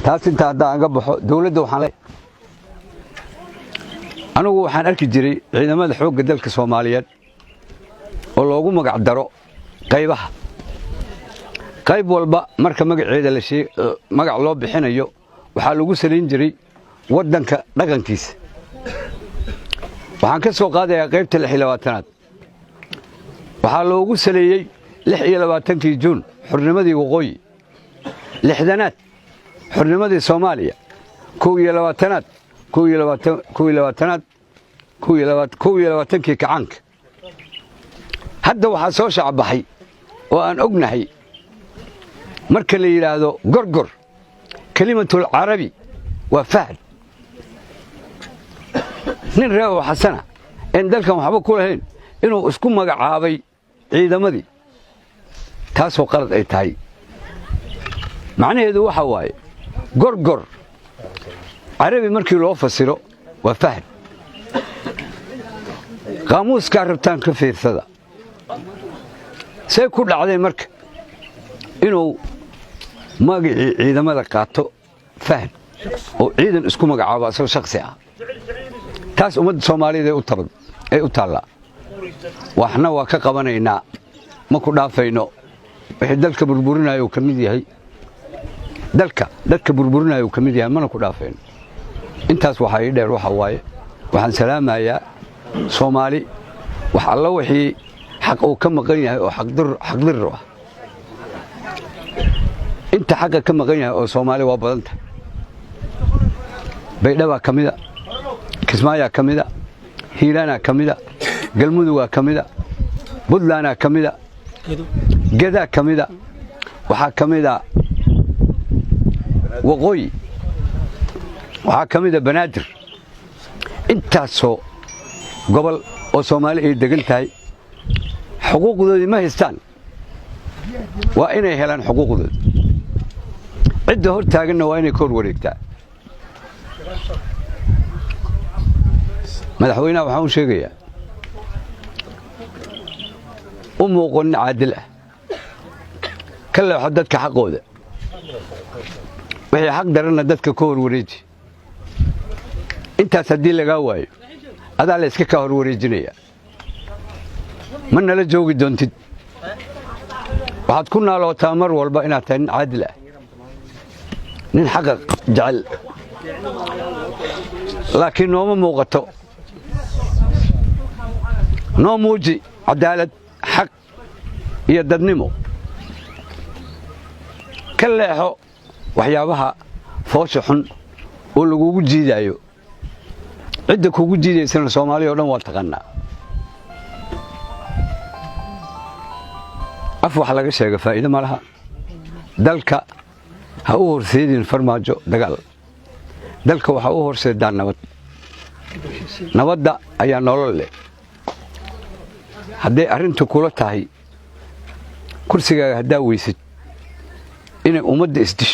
Taas intaa haddaan aga baxo, dowladda waxaan leeyahay, anigu waxaan arki jiray ciidamada xoogga dalka Soomaaliyeed oo loogu magac daro qaybaha. Qayb walba marka magaceeda la magac loo bixinayo, waxaa lagu salayn jiray waddanka dhaqankiisa. Waxaan ka soo qaadayaa qaybta 26aad. Waxaa loogu saleeyey 26kii Juun, xornimadii Waqooyi. 60aad, xornimadii Soomaaliya. 21aad, 21aad, 21kii kacaanka. Hadda waxaa soo shacbaxay oo aan ognahay, marka la yidhaahdo Gorgor, kelimatul Carabi waa Fahd. Nin reer oo Xasana een dalkan waxba ku lahayn inuu isku magacaabay ciidamadii, taasoo qalad ay tahay. Macnaheedu waxa waaye, Gorgor Carabi markii loo fasiro waa Fahd. Qaamuuskaa rabtaan ka fiirsada. See ku dhacday marka inuu magacii ciidamada qaato Fahd oo ciidan isku magacaabo asagoo shakhsi ah? Taas ummadda Soomaaliyeed ay u taallaa. Waxna waa ka qabanaynaa, ma ku dhaafayno. Wixii dalka burburinayo uu ka mid yahay, dalka dadka burburinayo uu ka mid yahay, mana ku dhaafayno. Intaas waxaa ii dheer, waxa waaye, waxaan salaamayaa Soomaali wax alla wixii xaq uu ka maqan yahay oo xaqdirro ah. Inta xaqa ka maqan yahay oo Soomaali waa badan tahay. Baydhabaa ka mida, Kismaayaa ka mida, Hiiraanaa ka mida, Galmudugaa ka mida, Buntlandaa ka mida, Gedaa ka mida, waxaa ka mida Waqooyi, waxaa ka mida Banaadir. Intaasoo gobol oo Soomaali ay degan tahay xuquuqdoodii ma haystaan. Waa inay helaan xuquuqdooda. Cidda hor taaganna waa inay ka hor wareegtaa. Madaxweynaha waxaan u sheegayaa, u muuqo nin caadil ah, ka leexo dadka xaqooda, wixii xaq daranna dadka ka hor wareeji. Intaas haddii lagaa waayo, adaa la iska kaa hor wareejinaya, ma nala joogi doontid. Waxaad ku naalootaa mar walba inaad tahay nin caadil ah, nin xaqa jecel, laakiin nooma muuqato. Noo muuji cadaalad, xaq iyo dadnimo. Ka leexo waxyaabaha foosha xun oo lagugu jiidaayo. Cidda kugu jiidaysana Soomaaliya o dhan waa taqaanaa. Af wax laga sheega faa'iido ma laha. Dalka ha u horseedin, Farmaajo, dagaal. Dalka waxaa u horseedaa nabad. Nabadda ayaa nolol leh. Hadday arrintu kula tahay kursigaaga haddaa weysid inay ummadda isdisho.